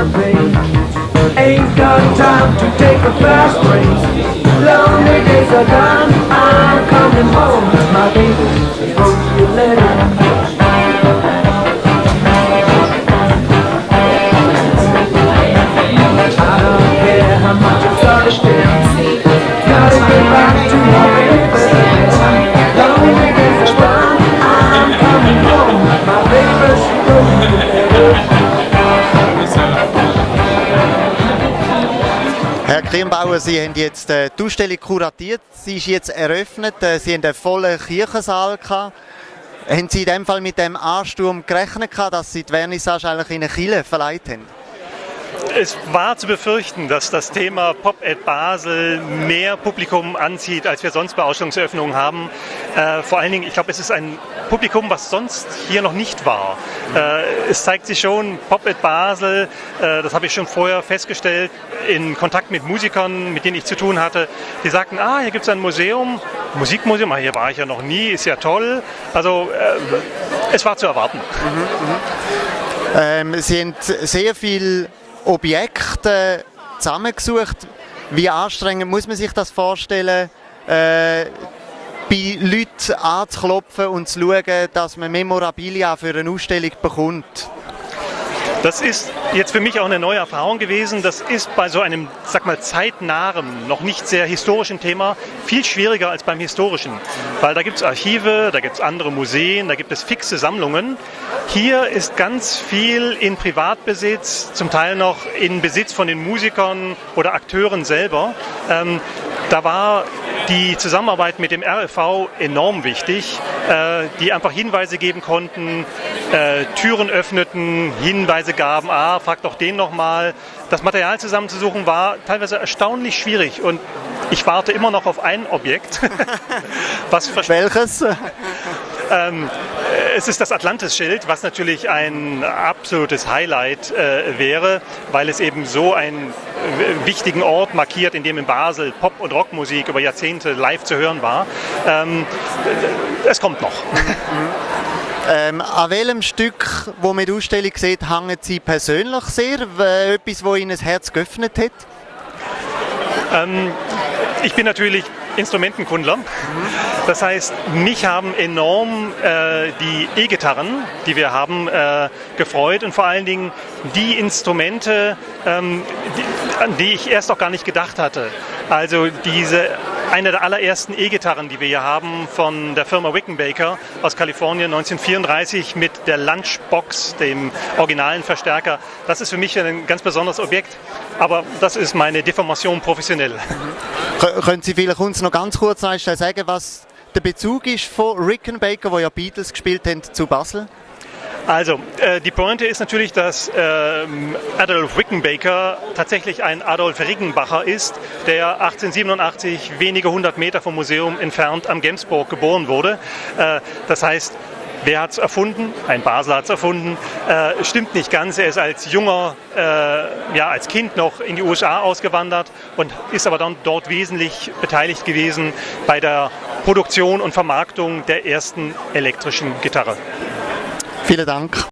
champagne. Ain't got time to take a fast break. Lonely days are gone, I'm coming home. My baby, won't you let it? I don't care how much I'm thirsty. Gotta get back to my baby. Lonely days are gone, I'm coming home. My baby, won't you let it? Herr Krimbauer, Sie haben jetzt die Ausstellung kuratiert, sie ist jetzt eröffnet, Sie haben einen vollen Kirchensaal gehabt. Haben Sie in dem Fall mit dem Ansturm gerechnet, dass Sie die Vernissage eigentlich in eine Kirche verleiht haben? Es war zu befürchten, dass das Thema Pop at Basel mehr Publikum anzieht, als wir sonst bei Ausstellungseröffnungen haben. Vor allen Dingen, ich glaube, es ist ein Publikum, was sonst hier noch nicht war. Es zeigt sich schon, Pop at Basel, das habe ich schon vorher festgestellt, in Kontakt mit Musikern, mit denen ich zu tun hatte, die sagten, hier gibt es ein Museum, Musikmuseum, hier war ich ja noch nie, ist ja toll. Also es war zu erwarten. Sie haben sehr viel Objekte zusammengesucht. Wie anstrengend muss man sich das vorstellen, bei Leuten anzuklopfen und zu schauen, dass man Memorabilia für eine Ausstellung bekommt? Das ist jetzt für mich auch eine neue Erfahrung gewesen. Das ist bei so einem, sag mal, zeitnahen, noch nicht sehr historischen Thema viel schwieriger als beim historischen. Weil da gibt es Archive, da gibt es andere Museen, da gibt es fixe Sammlungen. Hier ist ganz viel in Privatbesitz, zum Teil noch in Besitz von den Musikern oder Akteuren selber. Da war die Zusammenarbeit mit dem RFV enorm wichtig, die einfach Hinweise geben konnten, Türen öffneten, Hinweise gaben, frag doch den nochmal. Das Material zusammenzusuchen war teilweise erstaunlich schwierig und ich warte immer noch auf ein Objekt. Welches? Es ist das Atlantis-Schild, was natürlich ein absolutes Highlight wäre, weil es eben so einen wichtigen Ort markiert, in dem in Basel Pop- und Rockmusik über Jahrzehnte live zu hören war. Es kommt noch. An welchem Stück, wo man die Ausstellung sieht, hängen Sie persönlich sehr? Etwas, das Ihnen das Herz geöffnet hat? Ich bin natürlich Instrumentenkundler. Das heißt, mich haben enorm die E-Gitarren, die wir haben, gefreut und vor allen Dingen die Instrumente, an die ich erst auch gar nicht gedacht hatte. Also eine der allerersten E-Gitarren, die wir hier haben, von der Firma Wickenbaker aus Kalifornien 1934 mit der Lunchbox, dem originalen Verstärker. Das ist für mich ein ganz besonderes Objekt, aber das ist meine Deformation professionell. Können Sie vielleicht uns noch ganz kurz sagen, was der Bezug ist von Rickenbacker, wo ja Beatles gespielt haben, zu Basel? Also, die Pointe ist natürlich, dass Adolf Rickenbacker tatsächlich ein Adolf Riggenbacher ist, der 1887 wenige 100 Meter vom Museum entfernt am Gemsburg geboren wurde. Das heißt, wer hat es erfunden? Ein Basler hat es erfunden. Stimmt nicht ganz. Er ist als junger, als Kind noch in die USA ausgewandert und ist aber dann dort wesentlich beteiligt gewesen bei der Produktion und Vermarktung der ersten elektrischen Gitarre. Vielen Dank.